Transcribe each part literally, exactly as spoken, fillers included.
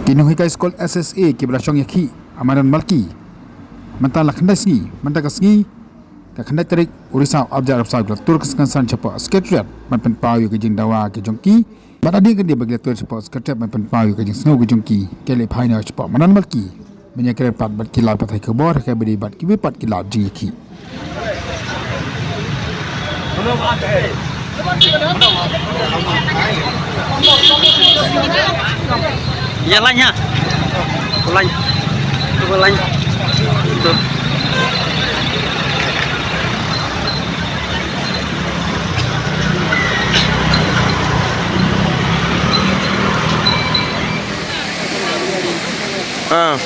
Ki nonghikai skul S S A kiba la shong ïakhih ha Madan Malki mynta la khyndai sngi, mynta ka sngi ka khyndai tarik u Risaw arhajar arphew saw ki la tur ka sngi kynsan shapoh Secretariat ban pynpaw ïa ka jingdawa ka jong ki. Bad hadien kane ba ki la tur shapoh Secretariat ban pynpaw ïa ka jingsngew ka jong ki, ki la leit phai noh shapoh Madan Malki ban ïakren pat bad ki lad pathai khubor, ha kaba ïadei bad kiwei pat ki lad jingïakhih. Ïa lain ha. Lain. Tu lain. Tu. Ah.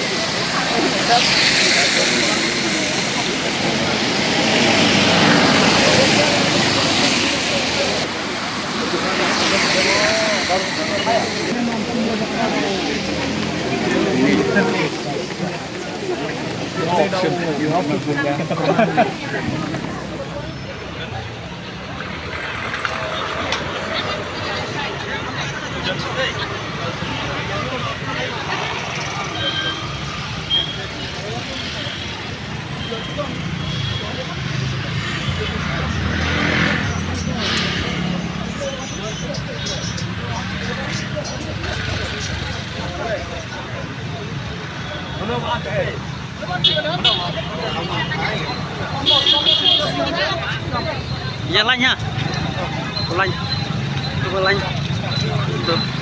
Ïa lain ha. Lain. Tu lain. Tu.